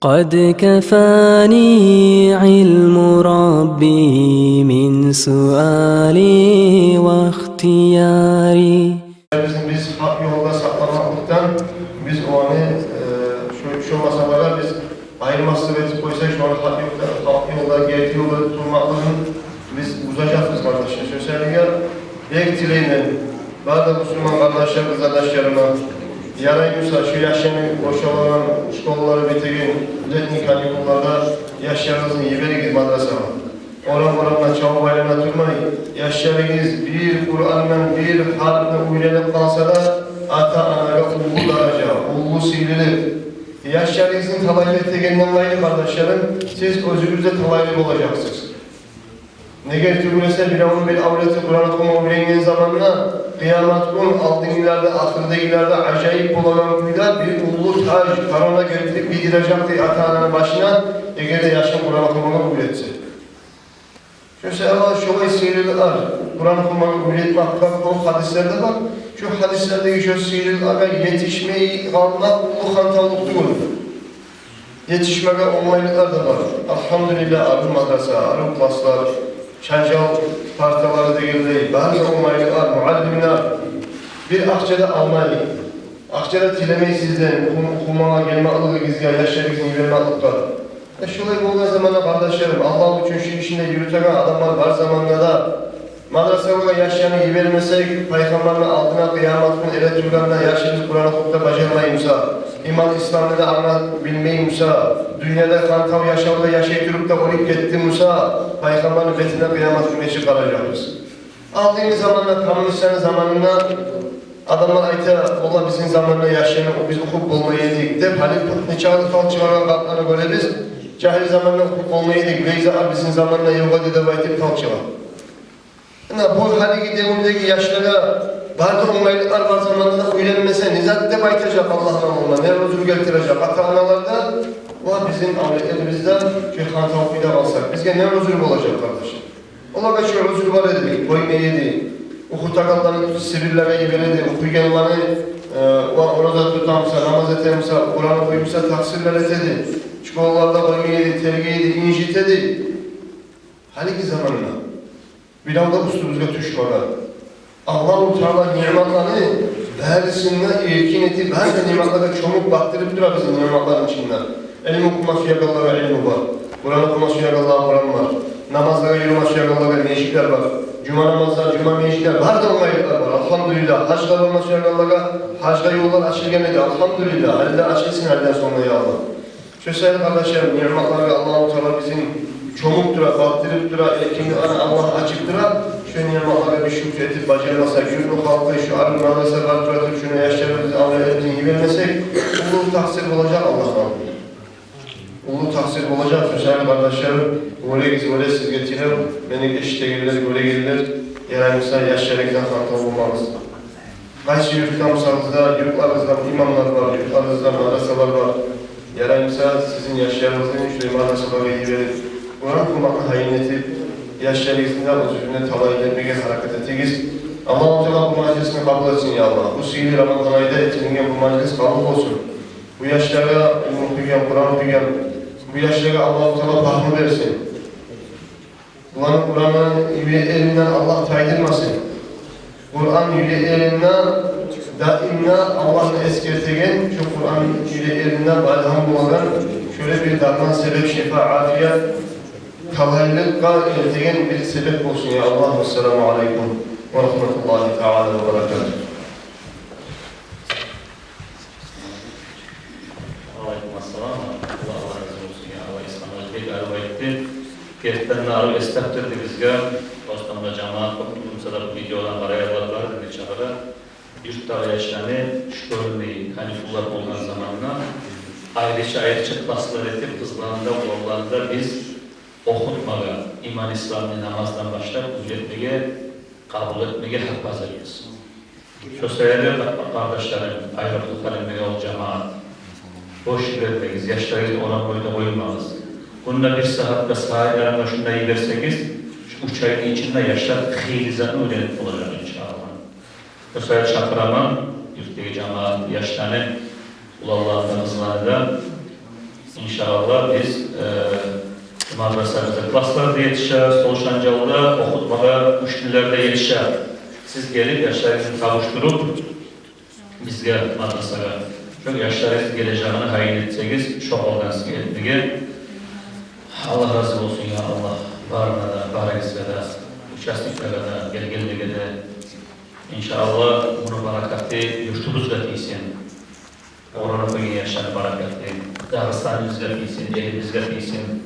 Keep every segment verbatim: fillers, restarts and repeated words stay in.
قد كفاني علم ربي من سؤالي واختياري. Биз, биз гьакъ ёлда сакъламакълыкъдан, биз оланы, э, шо, шо масъалада биз айырмасыз этип къойсакъ, шоланы гьакъ ёлда, гьакъ ёлда, герти ёлда турмакълыгъын биз бузажакъбыз, къардашлар. Шо саялы бек тилеймен бары да мусулман къардашлар, къызардашларыма, ярай буса, шо яшланы, ошалагъан, школалары битеген, летний каникулларда яшларыгъызны йиберигиз мадрасагъа. Орам-орамда чабып айлана турмай, яшларыгъыз бир Къурандан, бир гьарпны уьйренип къалса да, ата-анагъа уллу даража, уллу сыйлылыкъ. Яшларыгъызны талайлы этегенден къайры, къардашларым, сиз оьзюгюз де талайлы болажакъсыз. Неге тюгюл эсе, биревню бир авлети Къуран охума уьйренген заманда, къыямат гюн алдынгъыларда, ахырдагъыларда ажайып болагъан кюйде бир уллу таж, корона гелтирип гийдиражакъ дей ата-ананы башына, эгер де яшын Къуран охумагъа уьйретсе. Шо саялы шолай сыйлылыкълар, Къуран охумагъа уьйретмакъгъа кёп гьадислер де бар. Шо гьадислердеги шо сыйлылыкълагъа етишмей къалмакъ уллу хантавлукъ тюгюлмю? Етишмеге онгайлыкълар да бар. Алгьамдулиллагь, арив мадраса, арив класслар, чанжал парталары дегенлей, бары да онгайлыкълар, муаллимлер. Бир акъча да алмай, акъча да тилемей сизден, оху-, охумагъа гелмеклигигизге, яшларыгъызны йибермекликге. Э, шолай болгъан заманда, къардашларым, Аллагь учун шу ишин де юрютеген адамлар бар заманда да, мадрасалагъа яшланы йибермесек, Пайхаммарны алдына къыямат гюн эретургъанда, яшыбыз Къуран охуп да бажармай буса, иман-исламны да англап билмей буса, дюньяда хантав яшавда яшай туруп да оьлюп гетди буса, Пайхаммарны бетине къыямат гюн нечик къаражакъбыз? Алдынгъы заманда, коммунистлени заманында адамлар айта: «Валлагь, бизин заманда яшланы биз охуп болмай эдик», — деп, гьали нечакъы тал чыгъаргъан къатны гёребиз. «Жагьил заманда охуп болмай эдик, бизин заманда ёкъ эди», — деп айтып тал чыгъа. Муна бу гьалиги девюрдеги яшлагъа бары да онгайлыкълар бар заманда да уьйренмесе, не зат деп айтажакъ Аллагьны алдына, не узур гелтирежек ата-аналар да, ва бизин авлетлерибиз де шо хантав кюйде къалса, бизге не узур болажакъ, къардаш? Олагъа шо узур бар эди, къоймай эди. Охутагъанланы Сибирлеге йибере эди, охуйгъанланы, э, ва ораза тута буса, намаз эте буса, Къуран охуй буса, такъсырлар эте эди. Школаларда къоймай эди, тергей эди, инжите эди. Гьалиги заманда бирев де уьстюбюзге тюшмеге. Аллагьу Таала ниъматланы барысын да эркин этип, бары да ниъматлагъа чомуп батдырып тура бизин ниъматланы ичинде. Илму охума сюегенлеге илму бар. Къуран охума сюегенлеге Къуран бар. Намазлагъа юрюме сюегенлеге межитлер бар. Жума намазлар, жума межитлер, бары да онгайлыкълар бар. Алгьамдулиллагь, гьажгъа барма сюегенлеге гьажгъа ёллар ачылгъан эди. Алгьамдулиллагь, гьали де ачылсын, гьалиден сонг да, я Аллагь. Шо саялы, къардашларым, ниъматлагъа Аллагьу Таала бизин чомуп тура, батдырып тура, эркинликни Аллагь ачып тура. Шо ниъматлагъа биз шюкюр этип бажармасакъ, юртну халкъы, шо арив мадраса бар тура туруп, шуну яшларыбызны, авлетлерибизни йибермесек, уллу такъсыр болажакъ Аллагьдан. Уллу такъсыр болажакъ. Шо саялы, къардашларым, гёрегиз, гёресиз, сизге тилев, мени эшитегенлер, гёрегенлер, ярай буса, яшларыгъыздан хантав болмагъыз. Къайсы юртда бусагъыз да, юртларыгъызда имамлар бар, юртларыгъызда мадрасалар бар. Ярай буса, сизин яшларыгъызны шулай мадрасалагъа йиберип, Къуран охумакъны гьайын этип, яшларыгъызны да оьзюгюзге талайлы этмеге гьаракат этигиз. Аллагьу Таала бу мажлисни къабул этсин, я Аллагь. Бу сыйлы Рамазан айда этилинген бу мажлис къабул болсун. Бу яшлагъа илму охуйгъан, Къуран охуйгъан, бу яшлагъа Аллагьу Таала пагьму берсин. Буланы Къуранны юреклеринден Аллагь тайдырмасын. Къуран юреклеринде даим де Аллагьны эсгертеген, шо Къуран юреклеринде балгьам болагъан, шолай бир дарман себеп, шифа, афият, талайлыкъгъа элтеген бир себеп болсун, я Аллагь. Вассаламу алейкум ва рагьматуллагьи таала ва баракатугь. Алейкум ассалам ва рагьматуллагь. Аллагь рази болсун, я Аллагь. Ислам гьажи бек арив айтды. Гертиден де арив эс тапдырды бизге. Просто мунда жамаат кёп турмаса да, бу видеодан къарайгъанлар бар, нечакъы да. Юртдагъы яшланы школьный каникуллар болгъан заманда айрыча-айрыча класслар этип, къызланы да, уланланы да биз охутмагъа, иман-исламны намаздан башлап уьйретмеге, къабул этмеге гьакъ гьазирбиз. Шо саялы, къардашларым, Айрокъ, Халимбекавул жамаат, бош йибермегиз, яшларыгъызны орам бойда къоймагъыз. Гюнде бир сагьатгъа, сагьат ярымгъа шунда йиберсегиз, шу уьч айны ичинде яшлар хыйлы затны уьйренип болажакъ, иншааллагь. Шо саялы чакъыраман юртдагъы жамаат, яшланы, уланланы да, къызланы да. Иншааллагь, биз, э, мадрасабызда класслар да етише, сол шанжалда охутмагъа учительлер де етише. Сиз гелип, яшларыгъызны къавушдуруп, бизге, мадрасагъа, шо яшларыгъызны гележегине гьайын этсегиз, шо къолдан сизге этмеге. Аллагь рази болсун, я Аллагь, барына да, барыгъызгъа да, участниклеге де, гелгенлеге де. Иншааллагь, муну баракаты юртубузгъа тийсин. Къуран охуйгъан яшланы баракаты Дагъыстаныбызгъа тийсин, элибизге тийсин.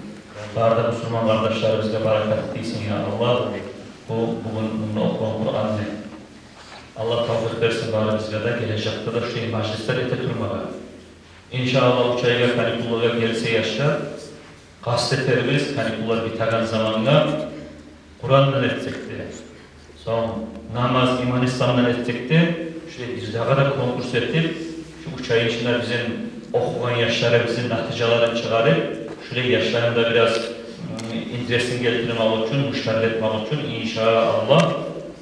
Бары да мусулман къардашларыбызгъа баракаты тийсин, я Аллагь. Бу, бугюн мунда охугъан Къуранны. Аллагь тавфикъ берсин барыбызгъа да, гележекде де шулай мажлислер эте турмагъа. Иншааллагь, уьч айгъа каникуллагъа гелсе яшлар, къаст этербиз, каникуллар битеген замангъа Къурандан этсек де, сонг намаз, иман-исламдан этсек де, шулай бир дагъы да конкурс этип, шу уьч ай ичинде бизин охугъан яшларыбызны натижаларын чыгъарып, шулай яшланы да бираз, м, интересин гелтирмек учун, муштарлы этмек учун, иншааллагь,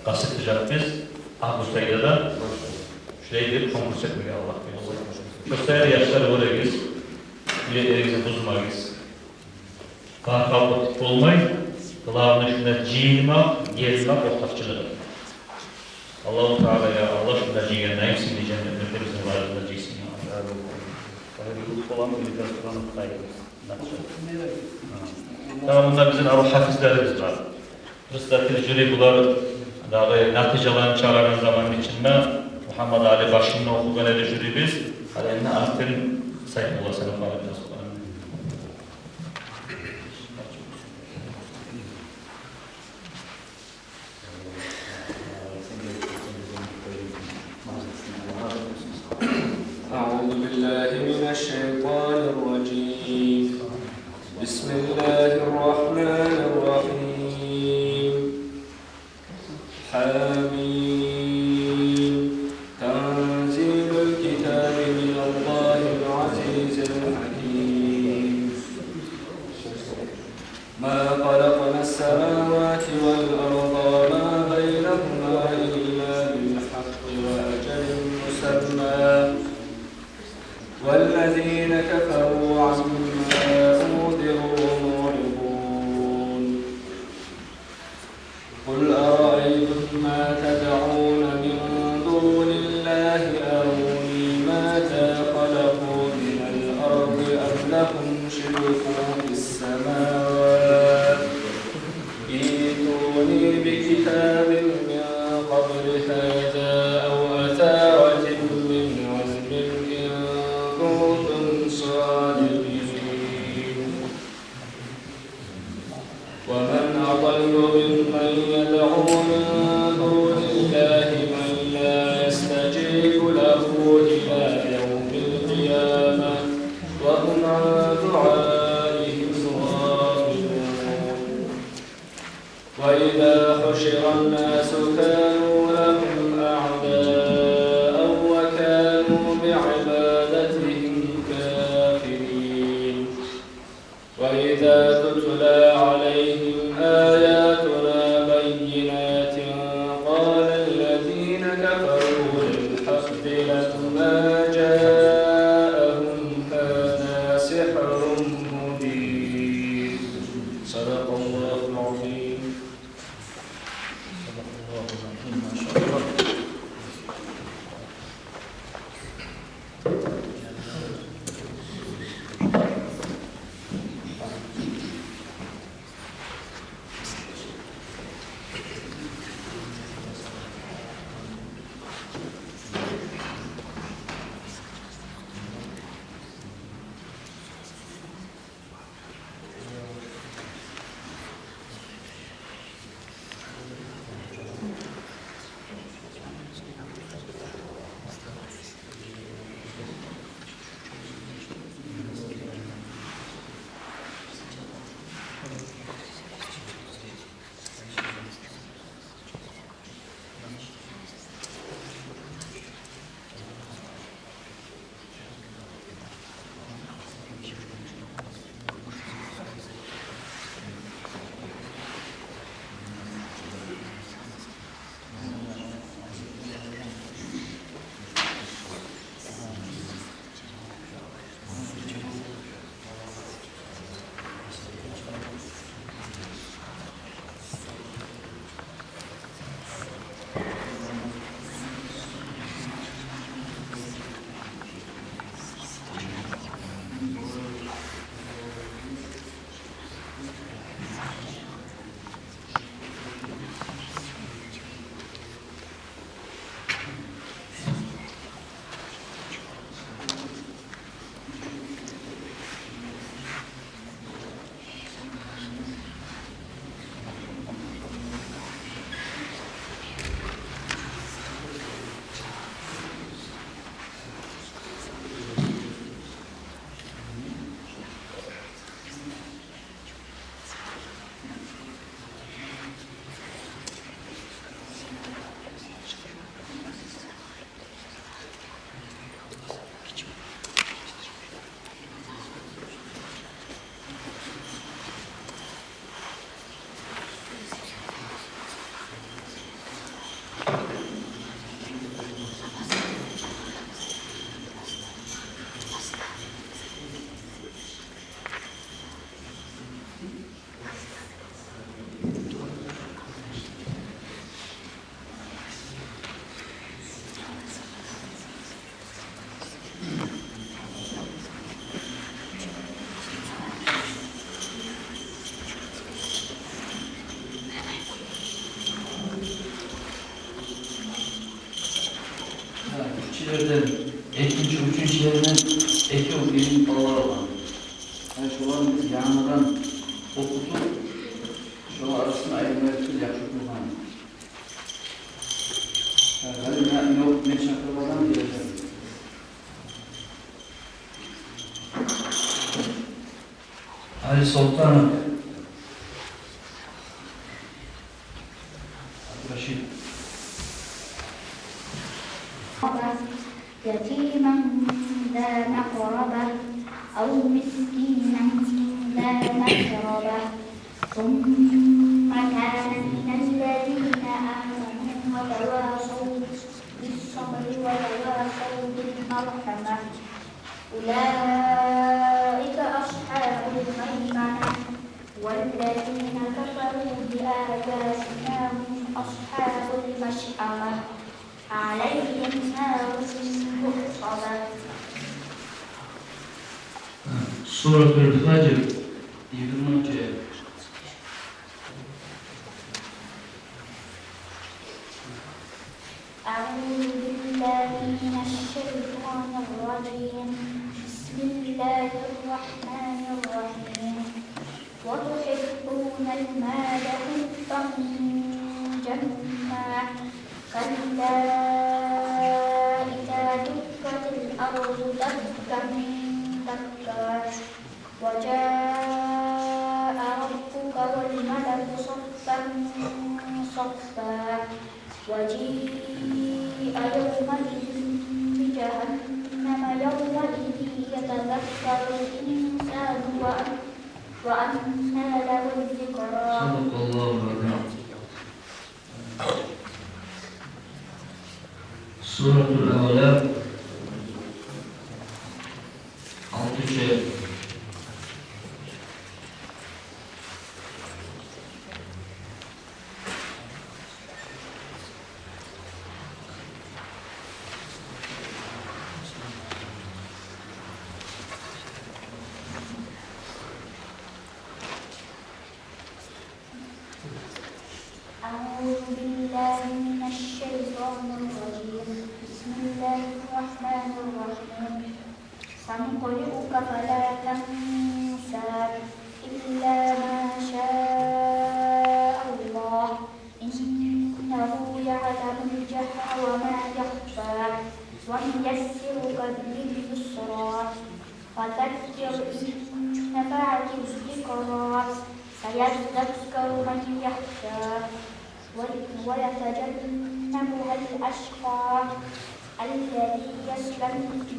къаст этежекбиз август айда да шулай бир конкурс этмеге, Аллагь буюрса. Шо саялы, яшлар, гёрегиз, бир еригизни бузмагъыз. Бар халкъ этип болмай, главный шунда жыйылмакъ, гелмек, ортакъчылыкъ. Аллагьу Таала, я Аллагь, шунда жыйгъан наим сыйлы женнетлерде бизин барыбызны да жыйсын, я Аллагь. Амин. Къайырлы болуп боламы, бир де Къуран охуйгъан. Тамам, мунда бизин арив гьафизлерибиз бар. Председатель жюри булар дагъы натижаларын чыгъаргъан заманны ичинде Мугьаммадали башында охугъан эди жюрибиз. Гьали энни артын Сайфулла, сен оху гьали бираз Къуранны. أعوذ بالله من الشيطان الرجيم. بسم الله الرحمن الرحيم. حم. تنزيل الكتاب من الله العزيز الحكيم. ما خلقنا السماوات والأرض وما بينهما إلا بالحق وأجل مسمى. والذين كفروا عما أنذروا معرضون. قل أرأيتم ما تدعون من دون الله أروني ماذا خلقوا من الأرض أم لهم شرك في السماوات. ائتوني بكتاب من قبل هذا أو أثارة من علم إن كنتم صادقين. ومن أضل ممن يدعو من دون الله من لا يستجيب له إلى يوم القيامة وهم عن دعائهم غافلون. وإذا حشر الناس كانوا لهم أعداء وكانوا بعبادتهم كافرين. وإذا تتلى عليهم آياتنا بينات قال الذين كفروا للحق لما جاءهم هذا سحر مبين. صدق الله العظيم. صدق الله العظيم. ما شاء الله. Экинчи, уьчюнчю ерине экев, биринчи балалар болгъан. Гьали шоланы биз янгыдан охутуп, шоланы арасын айырмайыкъ деп яхшы болгъан. Гьали мен, мен, мен чакъырып аламан, гележек. Али Солтанов. Абдурашид. يتيما ذا مقربة أو مسكينا ذا متربة ثم كان من الذين آمنوا وتواصوا بالصبر وتواصوا بالمرحمة أولئك أصحاب الميمنة والذين كفروا بآياتنا هم أصحاب المشأمة عليهم نار مؤصدة. Суратуль Фаджр, йигирминчи аят. أعوذ بالله من الشيطان الرجيم. بسم الله الرحمن الرحيم. وتحبون المال حبا جما كلا إذا دكت الأرض دكا دكا وجاء ربك والملك صفا صفا وجيء يومئذ بجهنم يومئذ يتذكر الإنسان وأن-، وأنى له الذكرى. صدق الله العظيم. Суратуль Аъла, алтынчы аят. أعوذ بالله من الشيطان الرجيم. بسم الله الرحمن الرحيم. سنقرئك فلا تنسى إلا ما شاء الله إنه يعلم الجهر وما يخفى ونيسرك لليسرى فذكر إن نفعت الذكرى سيذكر من يخشى وي-، ويتجنبها الأشقى الذي يصلى،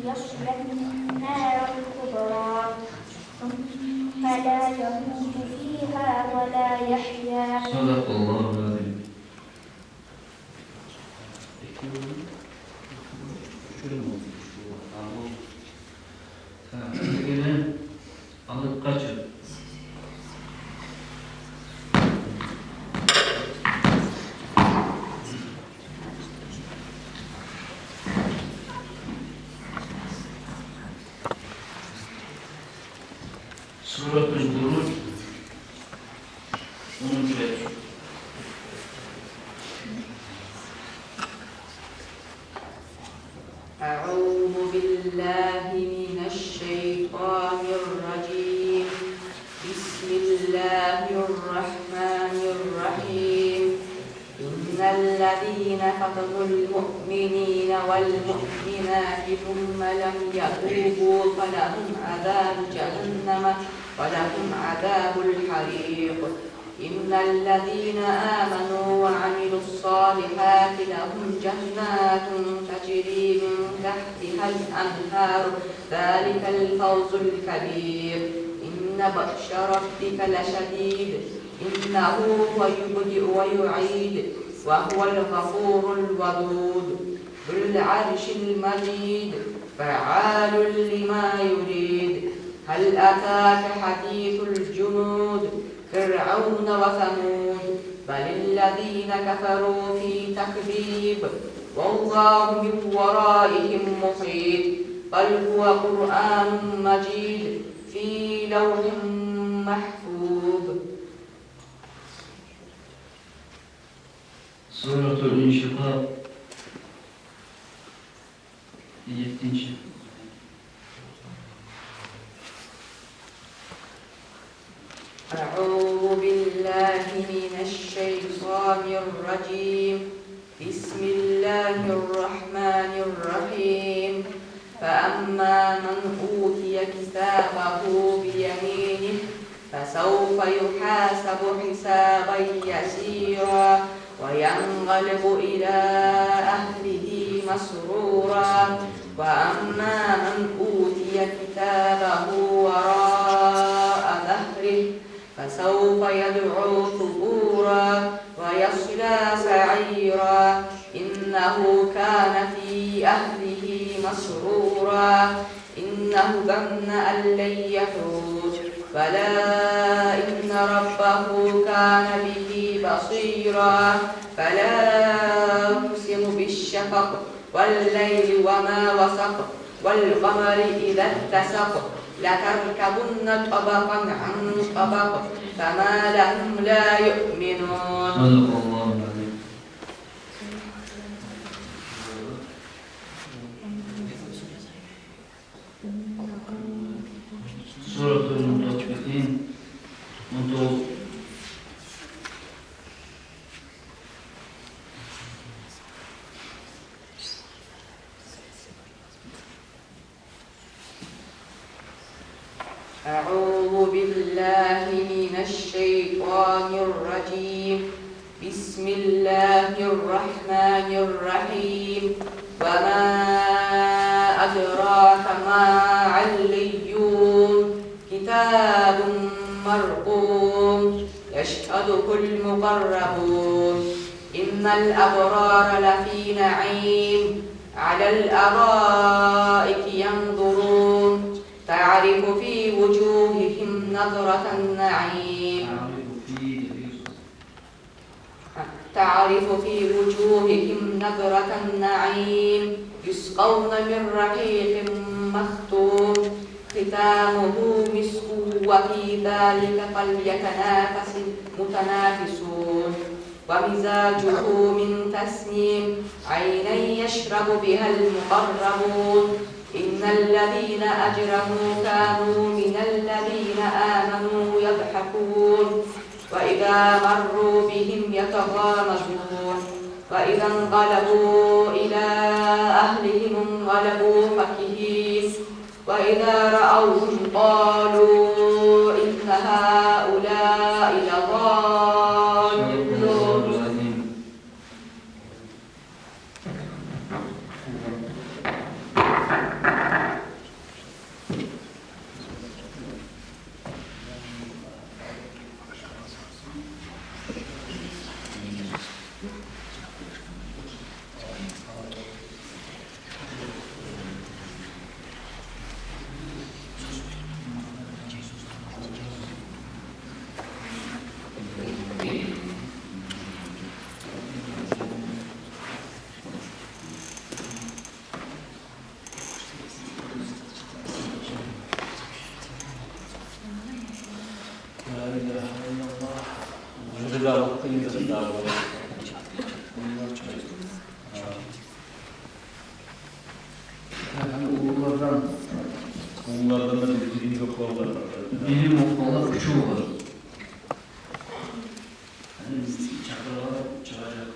يصلى النار الكبرى ثم لا يموت فيها ولا يحيا. صدق الله العظيم. Экинчи, уьчюнчю, уьчюнчю. Тамам. Геле, алып къачып. Суратуль Буруж, онунчу аят. أعوذ بالله من الشيطان الرجيم. بسم الله الرحمن الرحيم. إن الذين فتنوا المؤمنين والمؤمنات ثم لم يتوبوا فلهم عذاب جهنم ولهم عذاب الحريق. إن الذين آمنوا وعملوا الصالحات لهم جنات تجري من تحتها الأنهار ذلك الفوز الكبير. إن بطش ربك لشديد. إنه هو يبدئ ويعيد وهو الغفور الودود ذو العرش المجيد فعال لما يريد. هل أتاك حديث الجنود فرعون وثمود بل الذين كفروا في تكذيب والله من ورائهم محيط بل هو قرآن مجيد في لوح محفوظ. سورة الانشقاق. أعوذ بالله من الشيطان الرجيم. بسم الله الرحمن الرحيم. فأما من أوتي كتابه بيمينه فسوف يحاسب حسابا يسيرا وينقلب إلى أهله مسرورا. وأما من أوتي كتابه وراء ظهره فسوف يدعو ثبورا ويصلى سعيرا. إنه كان في أهله مسرورا. إنه ظن أن لن يحور. بلى إن ربه كان به بصيرا. فلا أقسم بالشفق. والليل وما وسق. والقمر إذا اتسق. لتركبن طبقا عن طبق. فما لهم لا يؤمنون. صدق الله العظيم. سورة المطففين. أعوذ بالله من الشيطان الرجيم. بسم الله الرحمن الرحيم. وما أدراك ما عليون. كتاب مرقوم. يشهده المقربون. إن الأبرار لفي نعيم. على الأرائك ينظرون. تعرف في وجوههم نضرة النعيم. تعرف في وجوههم نضرة النعيم. يسقون من رحيق مختوم. ختامه مسك وفي ذلك فليتنافس المتنافسون. ومزاجه من تسنيم. عينا يشرب بها المقربون. إن الذين أجرموا كانوا من الذين آمنوا يضحكون. وإذا مروا بهم يتغامزون. وإذا انقلبوا إلى أهلهم انقلبوا فكهين. وإذا رأوهم قالوا إن هؤلاء لضالون. Уллулардан, уллулардан да билим ёкълар бар. Билим ёкълар, учу бар. Гьали биз чакъыргъан чыгъажакъ.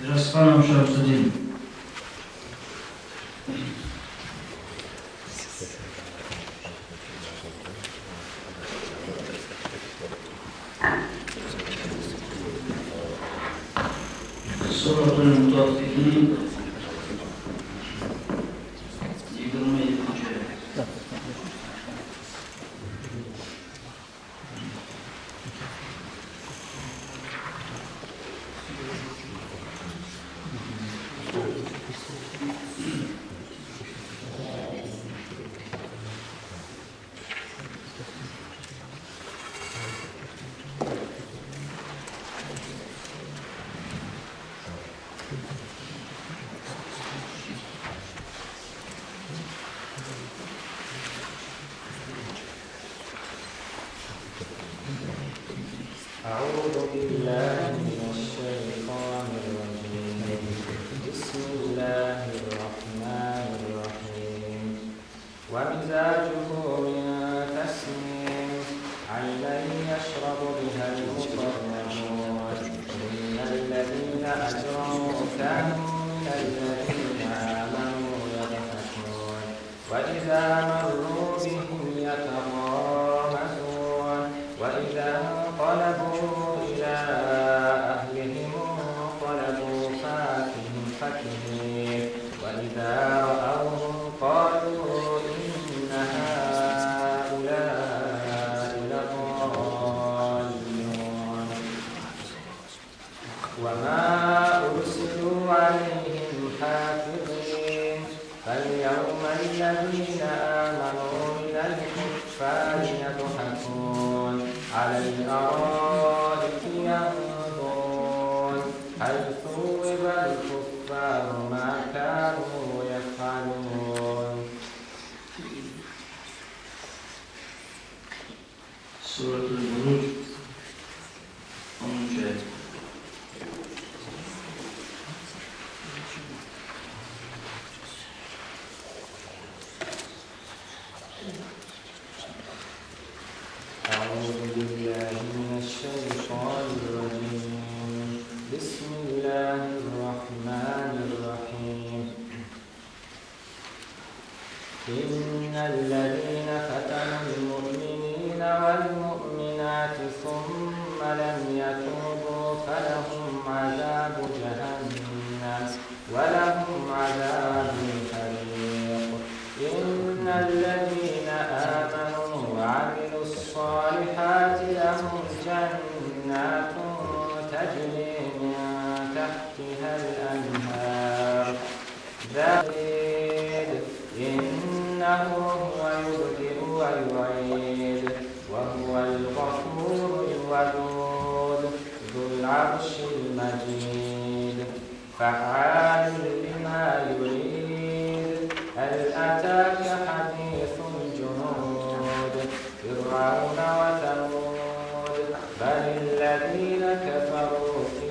Здравствуйте, Шамсудин. Суратуль Мутаффифин, йигирма экинчи аят. أعوذ بالله من الشيطان الرجيم. بسم الله الرحمن الرحيم. ومزاجه من تسنيم. عينا يشرب بها المقربون. إن الذين أجرموا كانوا من الذين آمنوا يضحكون. وإذا مروا بهم يتغامزون. وإذا انقلبوا إلى أهلهم انقلبوا فاكهين، فكهين. وإذا رأوهم قالوا إن هؤلاء لضالون. وما أرسلوا عليهم حافظين. فاليوم الذين آمنوا من الكفار يضحكون على الأرائك ينظرون هل ثوب الكفار ما كانوا يفعلون. Суратул Буруж, онунчу аят. أعوذ بالله من الشيطان الرجيم. بسم الله الرحمن الرحيم. إن الذين فتنوا المؤمنين والمؤمنات ثم لم يتوبوا فلهم عذاب جهنم ولهم عذاب الحريق. إن الذين آمنوا وعملوا الصالحات لهم جنات تجري من تحتها الأنهار ذلك إنه هو يبدئ ويعيد وهو الغفور الودود ذو العرش المجيد فعال لما يريد. هل أتاك حديث الجنود فرعون وثمود بل الذين كفروا في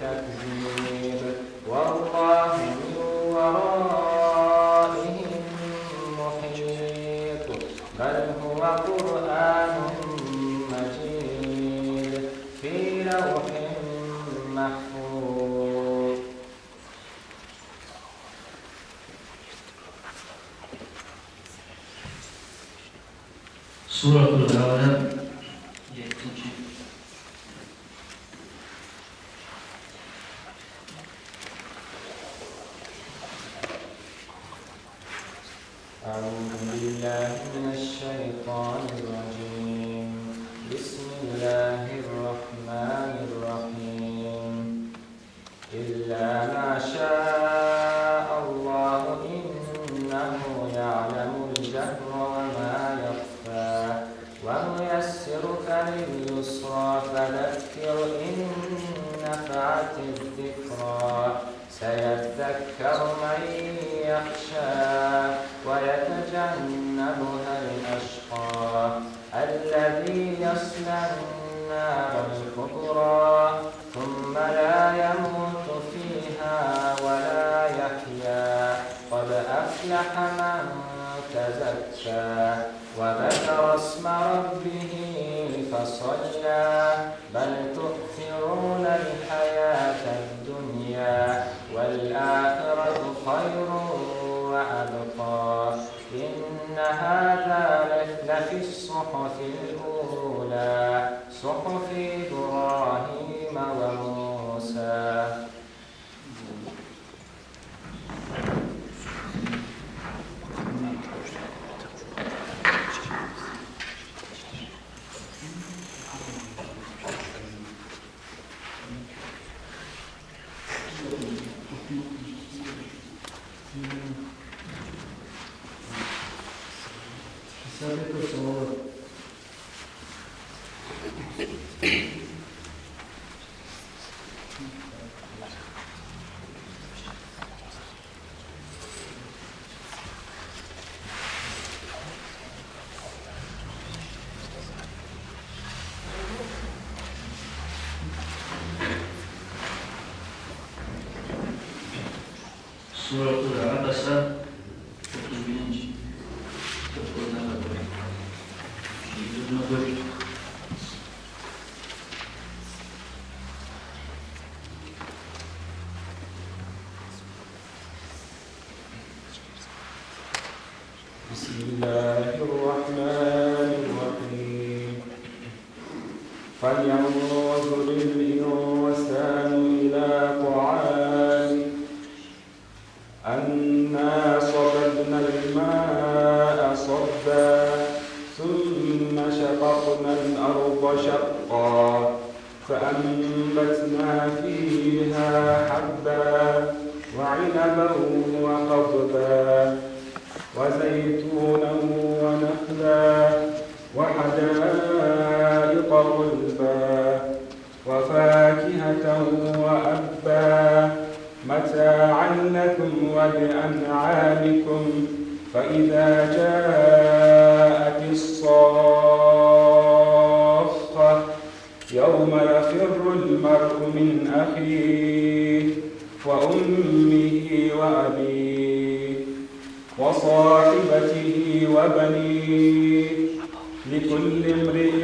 تكذيب. والله من ورائهم محيط بل هو قرآن مجيد في لوح محفوظ. Суратул Гьавза, еттинчи. أعوذ بالله من الشيطان الرجيم. بسم الله الرحمن الرحيم. إلا ما شاء الله إنه يعلم الجهر وما يخفى ونيسرك لليسرى فذكر إن نفعت الذكرى سيذكر من يخشى ويتجنبها الأشقى الذي يصلى النار الكبرى ثم لا يموت فيها ولا يحيا قد أفلح من تزكى وذكر اسم ربه فصلى بل تؤثرون الحياة الدنيا والآخرة خير وأبقى إن هذا لفي الصحف الأولى صحف إبراهيم Суратуль Абаса, отуз биринчи. Йигирма дёрт. بسم الله الرحمن الرحيم. فلينظر الإنسان إلى طعامه. أنا صببنا الماء صبا. ثم شققنا الأرض شقا. فأنبتنا فيها حبا وعنبا وقضبا وزيتونا ونخلا وحدائق غلبا وفاكهة وأبا متاعا لكم ولأنعامكم. فإذا جاءت الصاخة يوم يفر المرء من أخيه وأمه وأبيه وصاحبته وبنيه لكل امرئ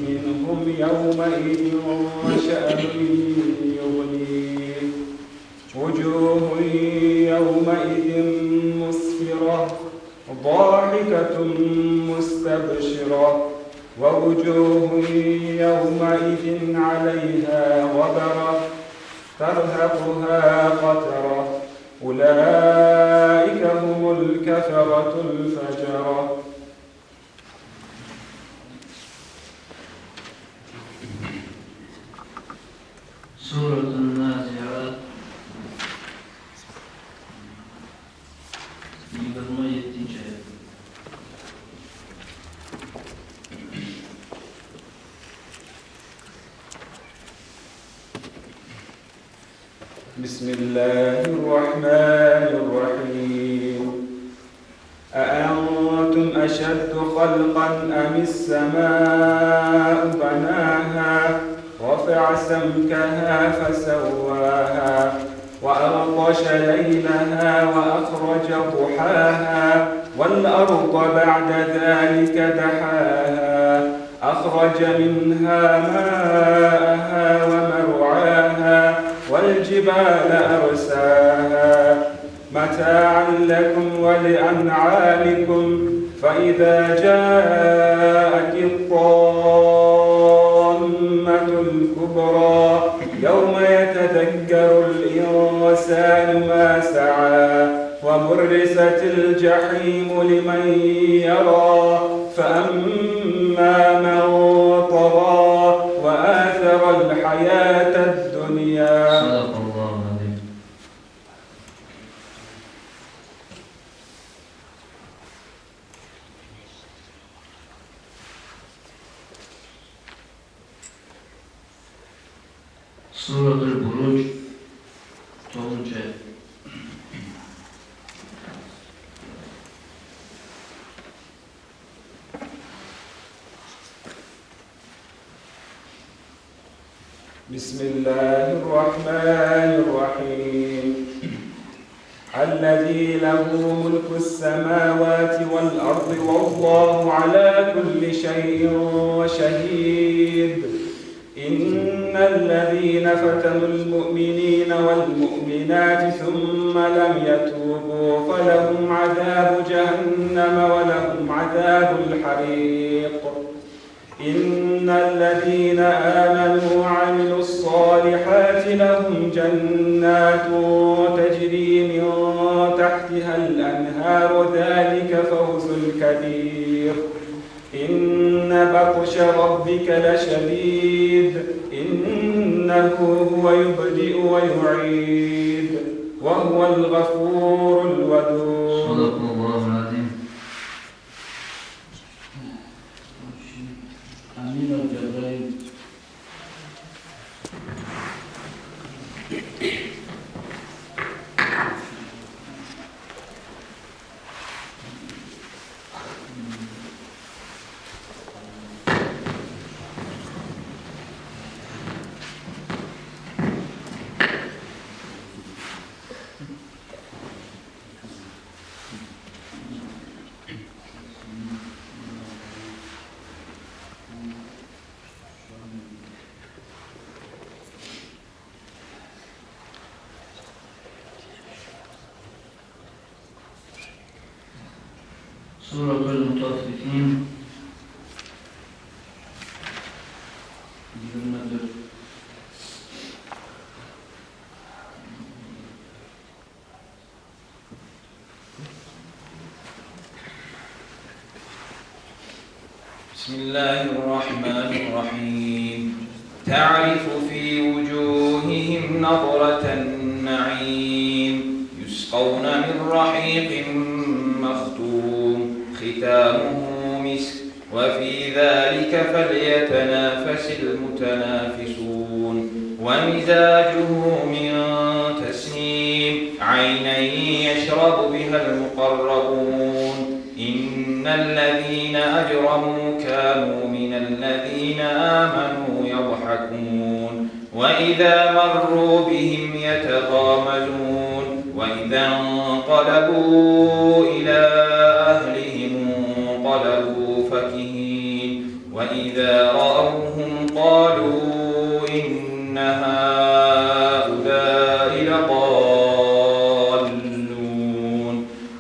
منهم يومئذ شأن يغنيه. وجوه يومئذ مسفرة ضاحكة مستبشرة ووجوه يومئذ عليها غبرة ترهقها قترة أولئك هم الكفرة الفجرة. Суратун Назиат, йигирма еттинчи аят. بسم الله الرحمن الرحيم. أأنتم أشد خلقا أم السماء بناها رفع سمكها فسواها وأغطش ليلها وأخرج ضحاها والأرض بعد ذلك دحاها أخرج منها ماءها ومرعاها والجبال أرساها متاعا لكم ولأنعامكم. فإذا جاءت الطامة الكبرى يوم يتذكر الإنسان ما سعى وبرزت الجحيم لمن يرى فأما من طغى وآثر الحياة الدنيا. صدق الله العظيم. Суратуль Бурудж, тогъузунчу аят. بسم الله الرحمن الرحيم. الذي له ملك السماوات والأرض والله على كل شيء شهيد. إن الذين فتنوا المؤمنين والمؤمنات ثم لم يتوبوا فلهم عذاب جهنم ولهم عذاب الحريق. إن الذين آمنوا وعملوا الصالحات لهم جنات تجري من تحتها الأنهار ذلك فوز الكبير. إن بطش ربك لشديد إنه هو يبدئ ويعيد وهو الغفور الودود. صدق الله العظيم. أمين الجبرائيل. Суратул Мутаффифин. Йигирма дёрт. بسم الله الرحمن الرحيم. تعرف في وجوههم نضرة النعيم. يسقون من رحيق مختوم. ختامه مسك. وفي ذلك فليتنافس المتنافسون. ومزاجه من تسنيم. عينا يشرب بها المقربون. إن الذين أجرموا كانوا من الذين آمنوا يضحكون. وإذا مروا بهم يتغامزون. وإذا انقلبوا إلى أهلهم انقلبوا فكهين. وإذا رأوهم قالوا إن هؤلاء لضالون.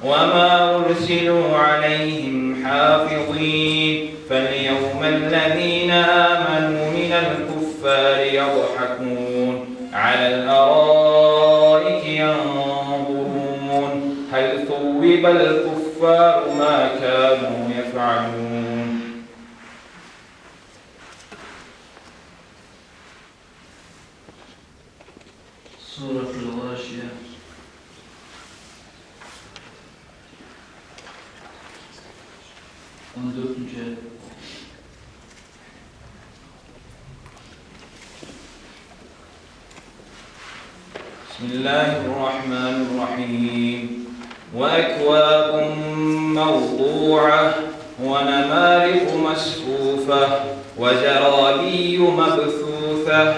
وما أرسلوا عليهم حافظين. فاليوم الذين آمنوا من الكفار يضحكون على الأرائك ينظرون. هل ثوب الكفار ما كانوا يفعلون؟ Суратул Гъашия. Он дёртюнчю аят. بسم الله الرحمن الرحيم. وأكواب موضوعة. ونمارق مصفوفة. وزرابي مبثوثة.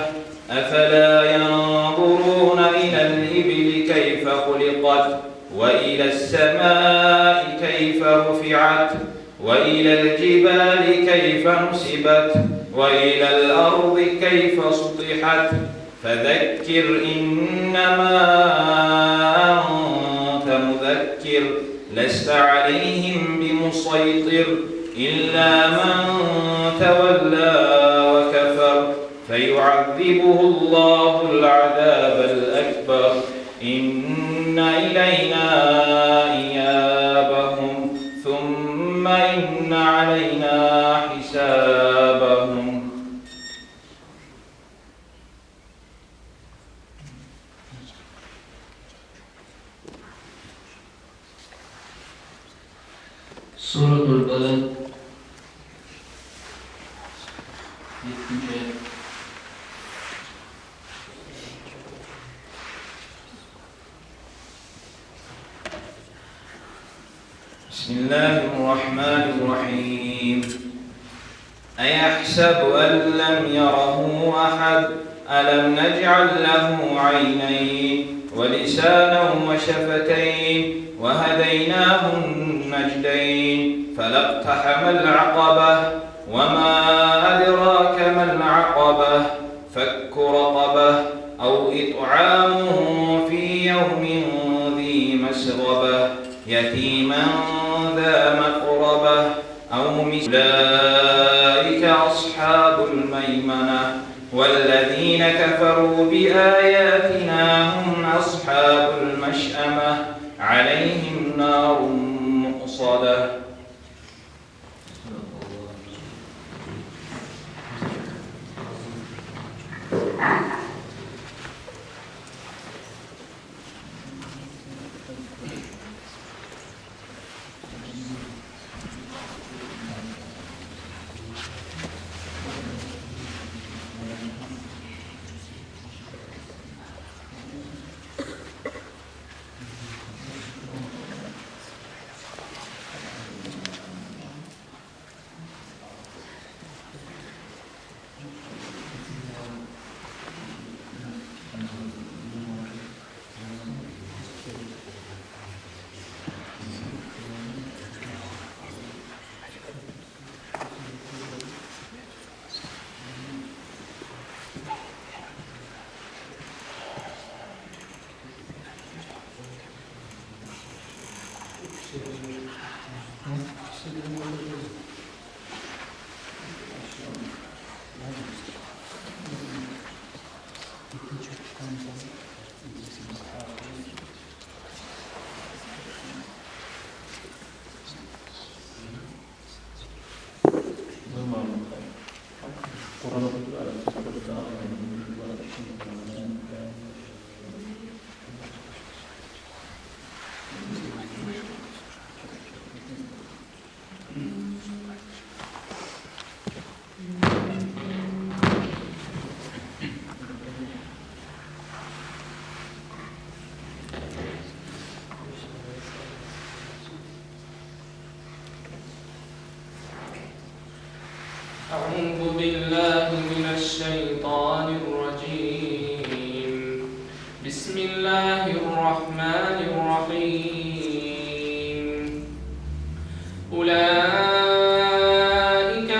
أفلا ينظرون إلى الإبل كيف خلقت. وإلى السماء كيف رفعت. وإلى الجبال كيف نصبت. وإلى الأرض كيف سطحت. فذكر إنما أنت مذكر. لست عليهم بمسيطر. إلا من تولى وكفر. فيعذبه الله العذاب الأكبر. إن إلينا إيابهم. ثم إن علينا حسابهم. Суратул Балад. Еттинчи аят. بسم الله الرحمن الرحيم. أيحسب أن لم يره أحد. ألم نجعل له عينين ولسانا وشفتين وهديناه النجدين. فلا اقتحم العقبة. وما أدراك ما العقبة. فك رقبة أو إطعام في يوم ذي مسغبة. يتيما ذا مقربة أو مس-، أولئك أصحاب الميمنة. والذين كفروا بآياتنا هم أصحاب المشأمة. عليهم نار مؤصدة. أعوذ بالله من الشيطان الرجيم. بسم الله الرحمن الرحيم. أولئك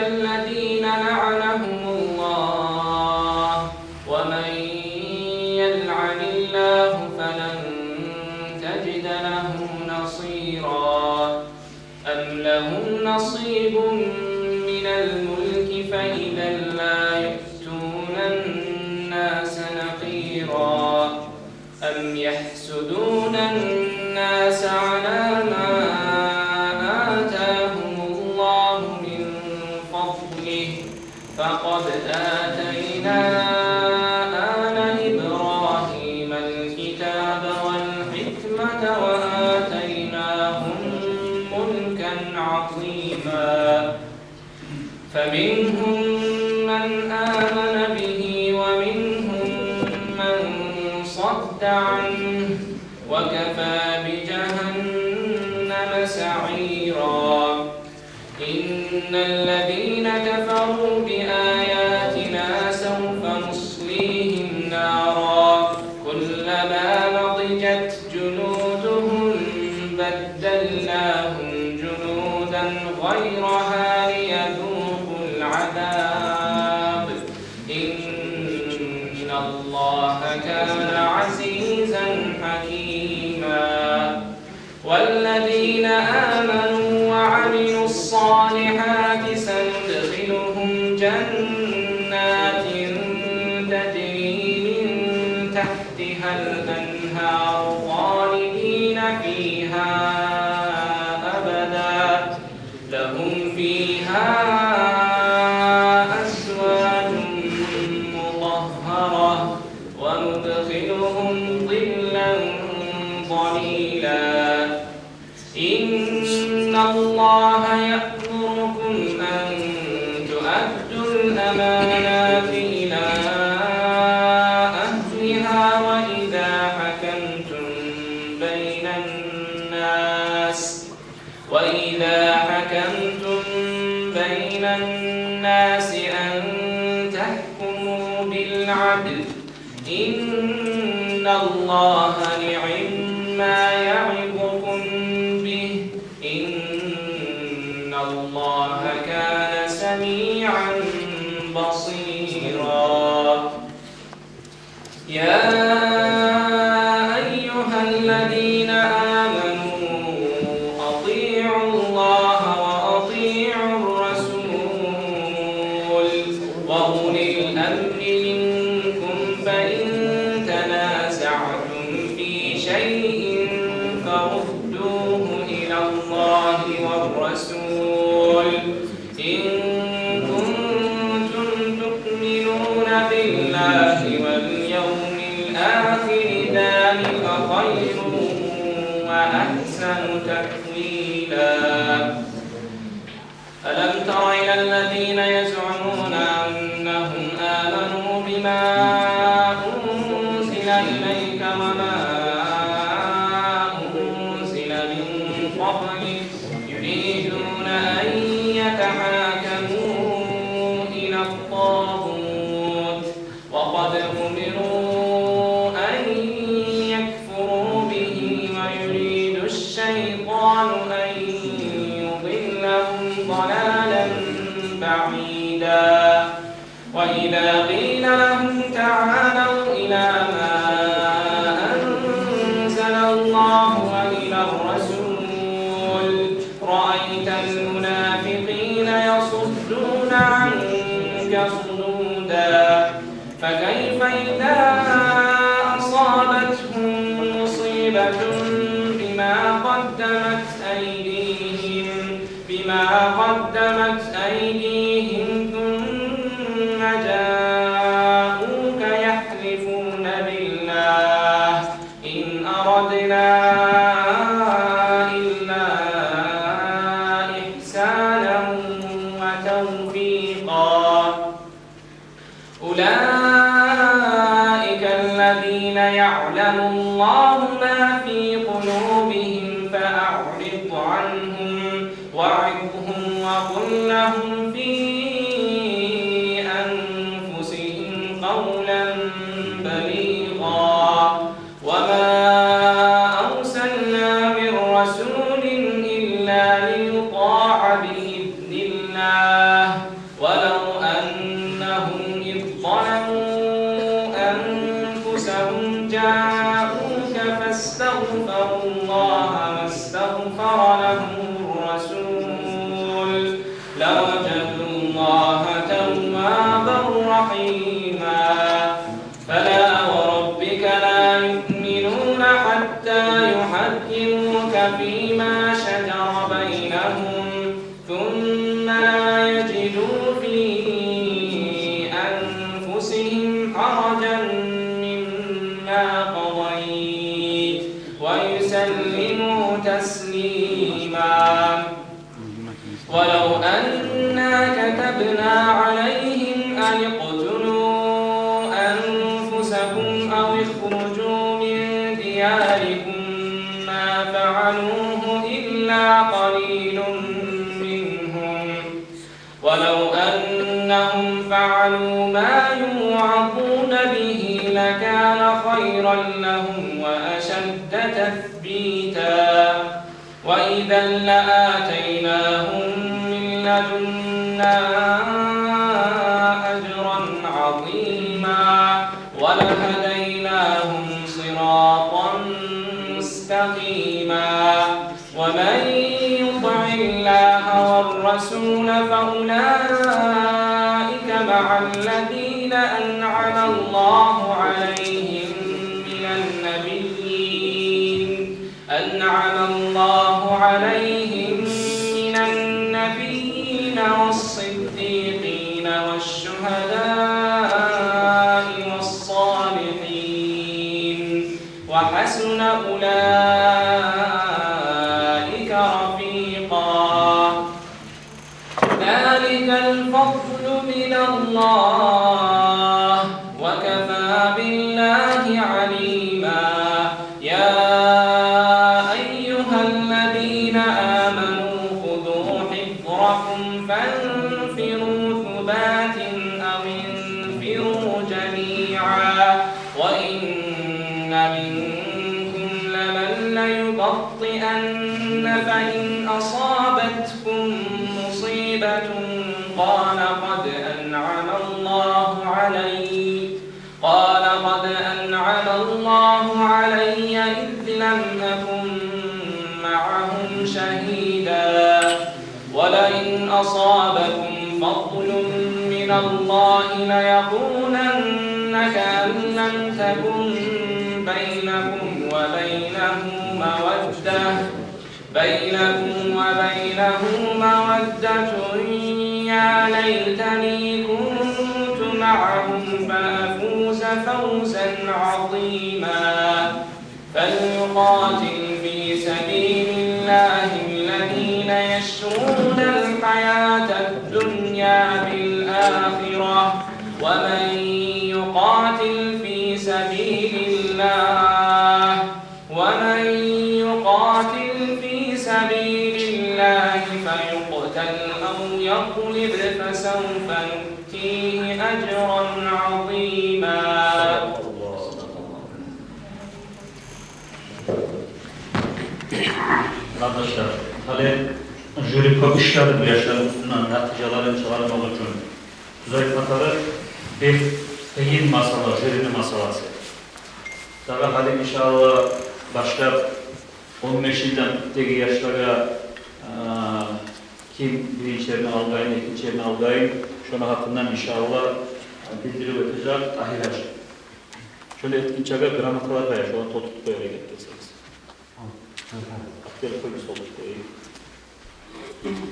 الذين لعنهم الله، ومن يلعن الله فلن تجد له نصيرا. أم لهم نصيب من الملك فإذا لا يؤتون الناس نقيرا. أم يحسدون الناس على ما آتاهم الله من فضله، فقد آتينا آل إبراهيم الكتاب والحكمة وآتيناهم ملكا عظيما. فمنهم من آمن به ومنهم من صد عنه، وكفى بجهنم سعيرا. إن الذين كفروا بآياتنا سوف نصليهم نارا كلما نضجت جلودهم بدلناهم جلودا غيرها ليذوقوا العذاب. إن الله كان عزيزا حكيما. والذين آمنوا وعملوا الصالحات سندخلهم جنات تجري من تحتها الأنهار خالدين فيها أبدا. لهم فيها أزواج مطهرة وندخلهم ظلا ظليلا. إن الله يأمركم أن تؤدوا الأمانات إلى أهلها وإذا حكمتم بين الناس وإذا حكمتم بين الناس أن تحكموا بالعدل. إن الله نعما يعظكم به. إن الله كان سميعا بصيرا. يا أيها الذين آمنوا أطيعوا الله وأطيعوا الرسول وأولي الأمر منكم، فإن تنازعتم في شيء فردوه إلى الله والرسول إن كنتم تؤمنون بالله واليوم الآخر ذلك خير وأحسن تأويلا. ألم تر إلى الذين يزعمون أنهم آمنوا بما أنزل إليك وما أنزل من قبلك يريدون أن يتحاكموا إلى الطاغوت وقد أمروا أن يكفروا به ويريد الشيطان أن يضلهم ضلالا بما قدمت أيديهم، بما قدمت أيديهم، ثم جاءوك يحلفون بالله إن أردنا إلا إحسانا وتوفيقا. أولئك الذين يعلم الله ما في قلوبهم فأعرض عنهم وعظهم وقل لهم في أنفسهم قولا بليغا. وما أرسلنا من رسول إلا ليطاع بإذن الله ولو أنهم إذ ظلموا أنفسهم جاءوك فاستغفروا الله واستغفر لهم الرسول لوجدوا الله توابا رحيما. فلا وربك لا يؤمنون حتى يحكموك فيما شجر بينهم ثم لا يجدوا في أنفسهم حرجا مما قضيت ويسلموا تسليما. ولو أنا كتبنا عليهم أن اقتلوا أنفسكم أو اخرجوا من دياركم ما فعلوه إلا قليل منهم ولو أنهم فعلوا ما يوعظون به لكان خيرا لهم وأشد تثبيتا. وإذا لآتيناهم من لدنا أجرا عظيما ولهديناهم صراطا مستقيما. ومن يطع الله والرسول فأولئك مع الذين أنعم الله عليهم من النبيين أنعم الله عليهم من النبيين والصديقين والشهداء والصالحين وحسن أولئك رفيقا. ذلك الفضل من الله وكفى بالله عليما. يا أيها الذين آمنوا خذوا حذركم فانفروا ثبات أو انفروا جميعا وإن منكم لمن ليبطئن فإن أصابتكم مصيبة قال قد أنعم الله علي قال قد أنعم الله علي إذ لم أكن معهم شهيدا ولئن أصابكم فضل من الله ليقولن كأن لم تكن بينكم وبينه مودة بينكم وبينه مودة يا ليتني كنت معهم فأفوز فوزا عظيما. فليقاتل في سبيل الله الذين يشرون الحياة الدنيا بالآخرة ومن يقاتل في سبيل الله ومن يقاتل في سبيل الله فيقتل أو يغلب فسوف نؤتيه أجرا عظيما. Къардашлар, гьали жюри кёп ишледи бу яшланы уьстюнден натижаларын чыгъармакъ учун. Тюзек къатары бек къыйын масъала, жюрини масъаласы. Дагъы гьали, иншааллагь, башлап он беш йылдан тюпдеги яшлагъа, а, ким биринчи ерни алгъанын, экинчи ерни алгъанын, шону гьакъындан, иншааллагь, билдирип этежек Тагьир гьажи. Шолай этгинчеге грамоталар бар, шоланы толтуруп къояргъа герек эсе.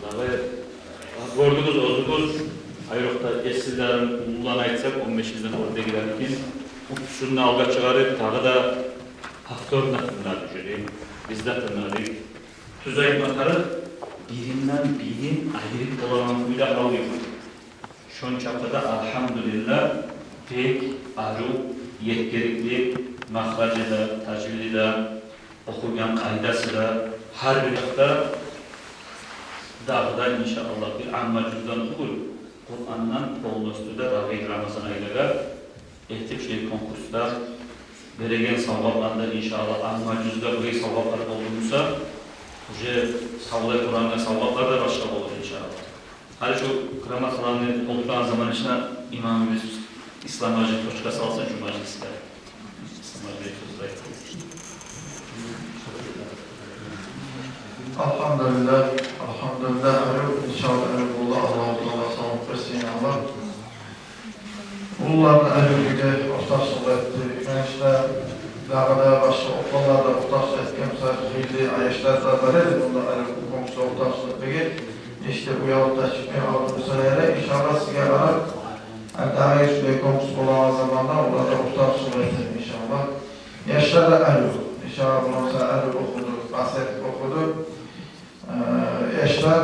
Дагъы гёрдюгюз оьзюгюз, айрокъда эсгилерин, уллуларын айтсакъ, он беш йылдан оьрдегилерин, уьчюсюн де алгъа чыгъарып, дагъы да повторно тынглады жюри. Биз де тынгладыкъ. Тюз айтма тарыкъ, биринден бирин айырып болагъан кюйде гьал ёкъ. Шончакъы да, альгьамдулиллагь, бек арив, етгерикли, махражы да, тажвиди де, охуйгъан къайдасы да, гьар бир якъда дагъы да, иншааллагь, бир амма жюзден тюгюл, Къурандан полностью да дагъы Рамазан айлагъа этип, шей конкурсда береген савгъатланы да, иншааллагь, амма жюзде бирей савгъатлар болду буса, уже савлай Къурангъа савгъатлар да башгъа болур, иншааллагь. Гьали шу грамоталаны толтурагъан заман ичинде имамыбыз Ислам-гьажи точка салсын шу мажлисде. Ислам-гьажи, сёз айтсын. Альгьамдулиллагь, альгьамдулиллагь, арив, иншааллагь, арив болду, Аллагьу Таала савлукъ берсин, Аллагь. Уллуланы арив кюйде ортакъчылыкъ этди. Мен ишде дагъы да башгъа окъуллар да ортакъчылыкъ этген, мисал, гьилли яшлар да бар эди, мунда арив кюйде ортакъчылыкъ этмеге. Ишде уялып да чыкъмай къалды буса ярай, иншааллагь, сизге къарап, дагъы шулай конкурс болагъан заманда олар да ортакъчылыкъ этер, иншааллагь. Яшлар да арив, иншааллагь, булан сагъа арив охуду, басып охуду. Э, яшлар,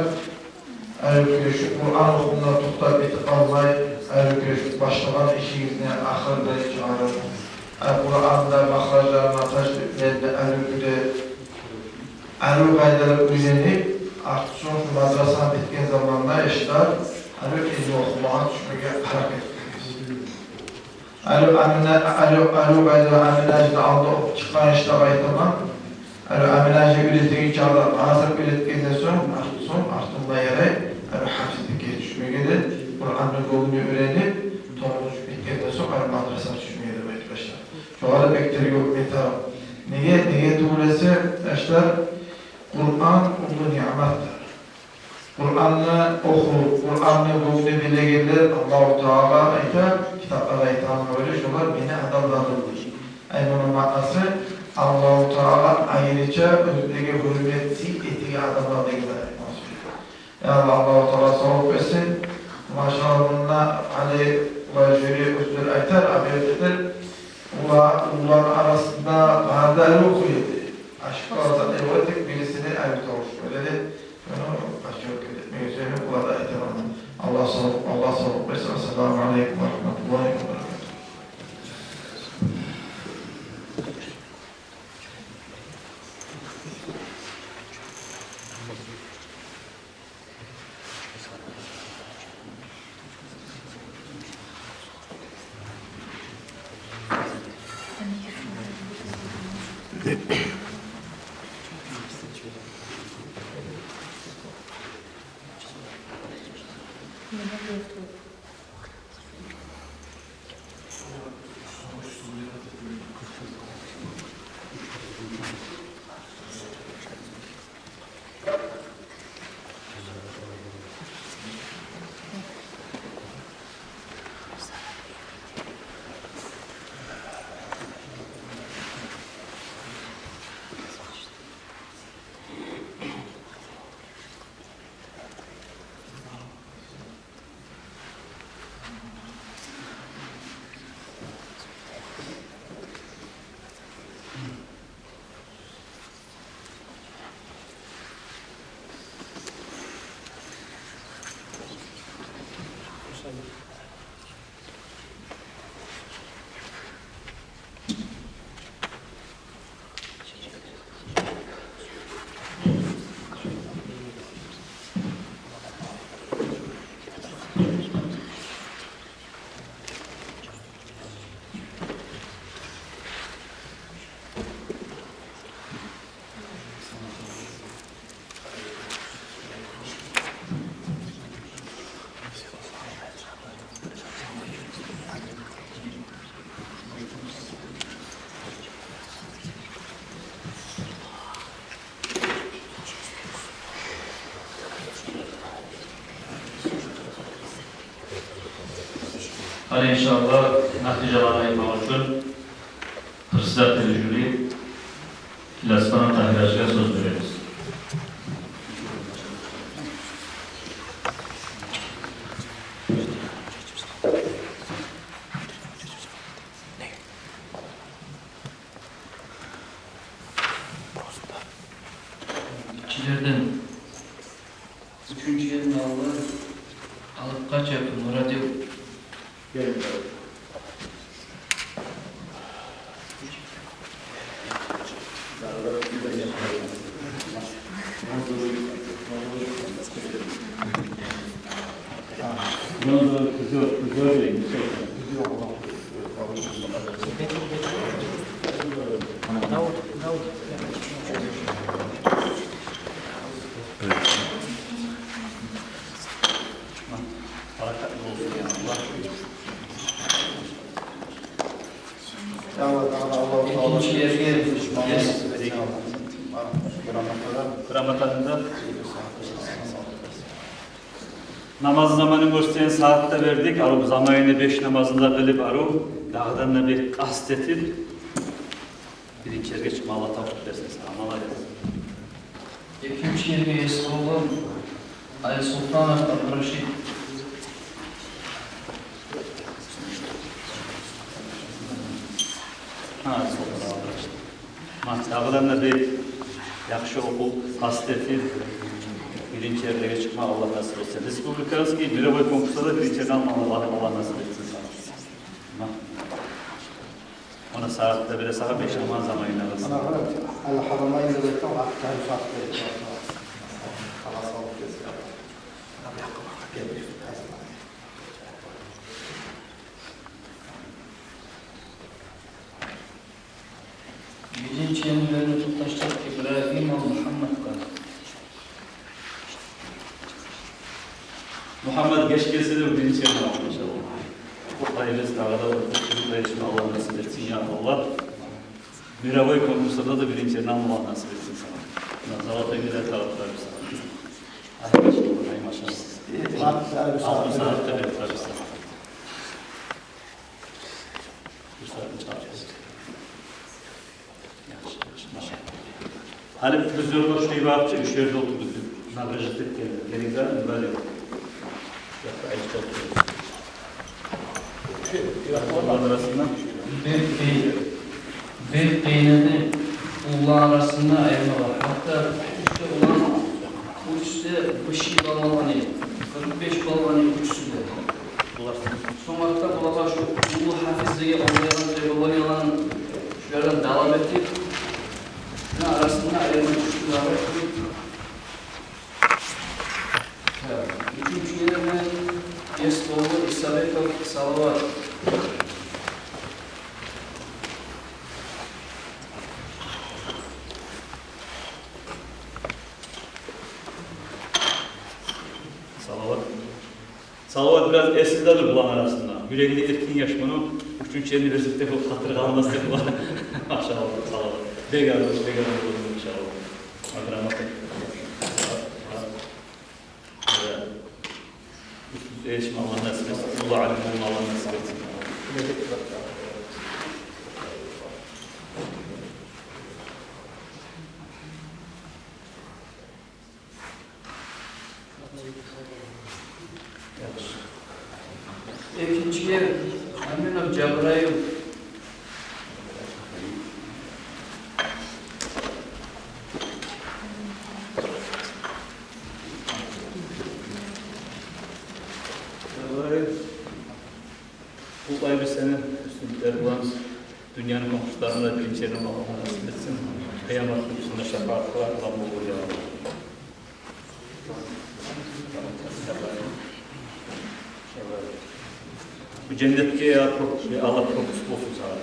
арив кюйде шу Къуран охувундан токътап битип къалмай, арив кюйде шу башлагъан ишигизни ахырына чыгъарып, э, Къуранда махражларын, тажвидлерин арив кюйде, арив къайдада уьйренип, артсонг шу мадрасаны битген заманда яшлар арив илму охумагъа тюшмеге гьаракат этигиз. Арив Амина, арив, арив къайдада Амина-гьажини алдында охуп чыкъгъан яшлагъа айтаман. Арив Амина-гьажи уьйретеген чакъда, азыр уьйретгенден сонг, артсонг, артында ярай арив гьафизликге тюшмеге де, Къуранны гёнгюне уьйренип, тогъузунчу битгенден сонг арив мадрасагъа тюшмеге де, къардашлар. Шогъар да бек тергев этип. Неге, неге тюгюл эсе, яшлар, Къуран уллу ниъматдыр. Къуранны охуп, Къуранны гёнгюне билегенлер, Аллагьу Таала айта, китапларда айтагъангъа гёре, шолар мени адамларым дей. Ай, муну маънасы, Аллагьу Таала айрыча оьзлеге гьюрмет, сый этеген адамлар деген айтмасы. Я Аллагь, Аллагьу Таала савлукъ берсин. Машаллагь, мунда гьали ва жюри оьзлер айтар, абертедир. Уллу, уллуланы арасында бары да арив охуй эди. Ашыкъ къалса, эве тек бирисине арив тавуш бере эди. Шону почёт этмеге сюемен, булар да айтаман. Аллагь савлукъ, Аллагь савлукъ берсин. Ассаламу алейкум ва рагьматуллагьи ва баракатугь. Гьали, иншааллагь, натижаланы айтмакъ учун председатель жюри Иласхан Тагьир-гьажиге сёз беребиз. Гиччилерден уьчюнчю ерни алды, алып къача, Нурадил. Экинчи ерге грамотаны да. Намаз заманын гёрсетген сагьатда бердик, арив заманында беш намазын да къылып, арив, дагъыдан да бек къаст этип, биринчи ерге чыкъма Аллагь тавфикъ берсин сагъа. Молодец. Экинчи ерге ес болгъан Алисултанов Абдурашид. Гьа, Алисултанов Абдурашид. Ма, дагъыдан да бек яхшы охуп, къаст этип, биринчи ерлеге чыкъма Аллагь насип этсин. Республиканский, мировой конкурсда да биринчи ерни алма Аллагь насип этсин сагъа. Ма. Она сагьатда бере сагъа, беш намаз заманында къылсын. Ана, ана, ана, Харамайнда да айтгъан, Акътан сагьатда айтгъан. Халас алып гелсин. Гел. Биринчи ерни берме токъташдыкъ Ибрагьимов Мугьамматгъа. Мугьаммат, геч гелсе де, биринчи ерни ал, иншаллагь. Бу къайыбыз дагъы да уьчюнчю ерни Аллагь насип этсин, я Аллагь. Мировой конкурсда да биринчи ерни алма Аллагь насип этсин сагъа. Муна золотой медаль тагъып турабыз сагъа. Гьай, машаллагь, гьай, машаллагь. Алтын сагьатда берип турабыз сагъа. Бир сагьатны чыгъарабыз. Яхшы, яхшы, машаллагь. Гьали биз ёлда шулай бакъчы, уьч ерде олтурдукъ. Награждать этген. Гелип де, инвалид. Якъда айып ёкъ. Уллуланы арасында. Бек къыйын, бек къыйын эди уллуланы арасында айырмагъа. Гьатта уьч де улан, уьч де высший балл алгъан эди. Къыркъ беш балл алгъан эди уьчюсю де. Булар Сонг артда булагъа шу уллу гьафиз деген олтурагъан требованияланы шулардан талап этип, шуну арасында айырма тюшдю дагъы. Уьчюнчю ерни ес болду Исабеков Салават. Салават. Салават бираз эсил де буланы арасында. Юрегинде эркин яш муну, уьчюнчю ерни берсек де, о къатыр къалмас деп була. Машаллагь, Салават. Бек арив, бек арив болду, машаллагь. Грамота. Уьстюн еришме Аллагь насип этсин. Уллу алим болма Аллагь насип этсин. Экинчи ер, Аминов Жабраил. Жабраил. Къутлайбыз сени, уьстюнлюклер булан. Дюньяны конкурсларында биринчи ерни алма Аллагь насип этсин. Къыямат гюн сени шапаатынга улан болур, я Аллагь. Бу женнетге, я Аллагь, пропуск болсун сагъа.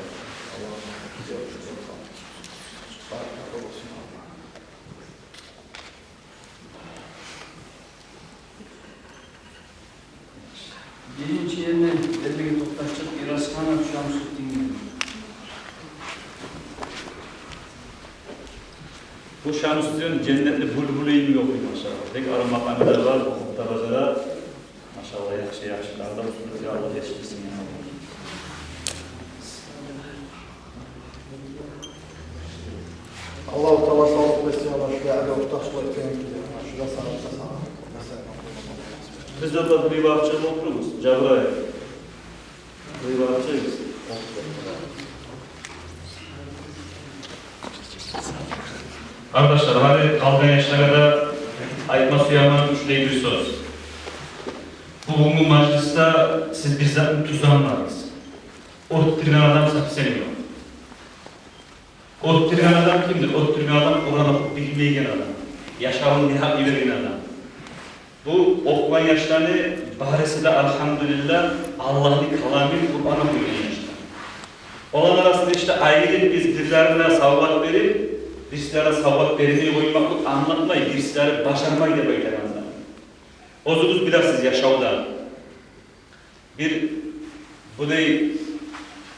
Биринчи ерни бермеге токъташдыкъ Иразханов Шамсутдинге. Бу Шамсутдин женнетни буьлбюлю йимик охуй, машаллагь. Бек арив макъамы да бар, охуп да бажара. Машаллагь, яхшы, яхшы. Дагъы да уьстюнлюк, я Аллагь, етишдирсин, я Аллагь. Аллагьу Таала савлукъ берсин, Аллагь, шулай артыкъ ортакъчылыкъ этгенигизге. Шулай савлукъ, савлукъ. Сиз де бир вакъти болдугъуз, Жабраил. Бир вакъти. Къардашлар, гьали къалгъан яшлагъа да айтма сюемен шулай бир сёз. Бугюнгю мажлисде сиз бир затны тюзлемедигиз. Оьттюрген адам совсем ёкъ. Оьттюрген адам кимдир? Оьттюрген адам Къуран охуп билмейген адам. Яшавун негьакъ йиберген адам. Бу охугъан яшланы барысы да, альгьамдулиллагь, Аллагьны каламын, Къуран охуйгъан яшлар. Оланы арасында ишде айырып биз бирлерине савгъат берип, бирлерине савгъат бермей къоймакълыкъ англатмай, бирлери бажармай деп айтагъан зат. Оьзюгюз билесиз, яшавда бир булай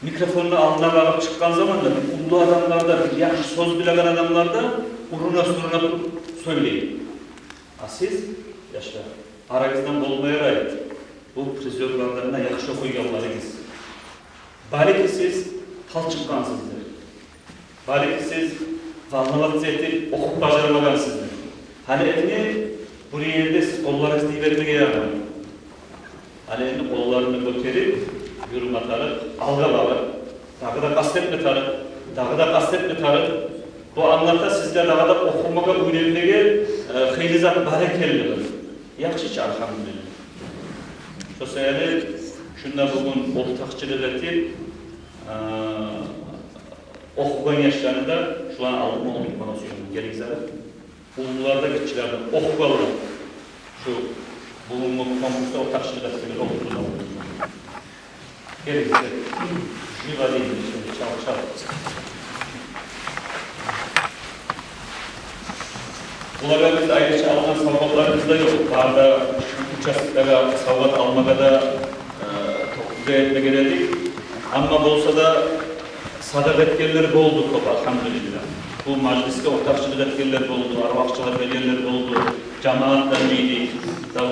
микрофонну алдына барып чыкъгъан заманда, бир уллу адамлар да, бир яхшы сёз билеген адамлар да уруна-суруна туруп сёйлей. А сиз, яшлар, арагъыздан болмай ярай бу призёрлардан да яхшы охуйгъанларыгъыз. Балики, сиз талчыкъгъансыздыр. Балики, сиз волноваться этип охуп бажармагъансыздыр. Гьали энни бу ерде сиз къолларыгъызны йибермеге ярай. Гьали энни къолларын гётерип, юрюме тарыкъ, алгъа барып, дагъы да къаст этме тарыкъ, дагъы да къаст этме тарыкъ. Бу англата сизге дагъы да охумагъа, уьйренмеге, э, хыйлы зат бар экенлигин. Яхшы чы, альгьамдулиллагь. Шо саялы шунда бугюн ортакъчылыкъ этип, э, охугъан яшланы да шуланы алдына олтуртмагъа сюемен. Гелигиз гьали. Уллулар да, гиччилер де охугъанлар шу бугюнгю конкурсда ортакъчылыкъ этгенлер олтурсун. Гелигиз, гелигиз. Жыйылайыкъ, шунда чал, чал. Булагъа биз айрыча алгъан савгъатларыбыз да ёкъ. Бары да участоклагъа савгъат алмагъа да, э, токътай этмеге эдик. Амма болса да, садагъа этгенлер болду кёп, альгьамдулиллагь. Бу мажлисге ортакъчылыкъ этгенлер болду, арвакъчылар бергенлер болду, жамиятдан дейик, дагъы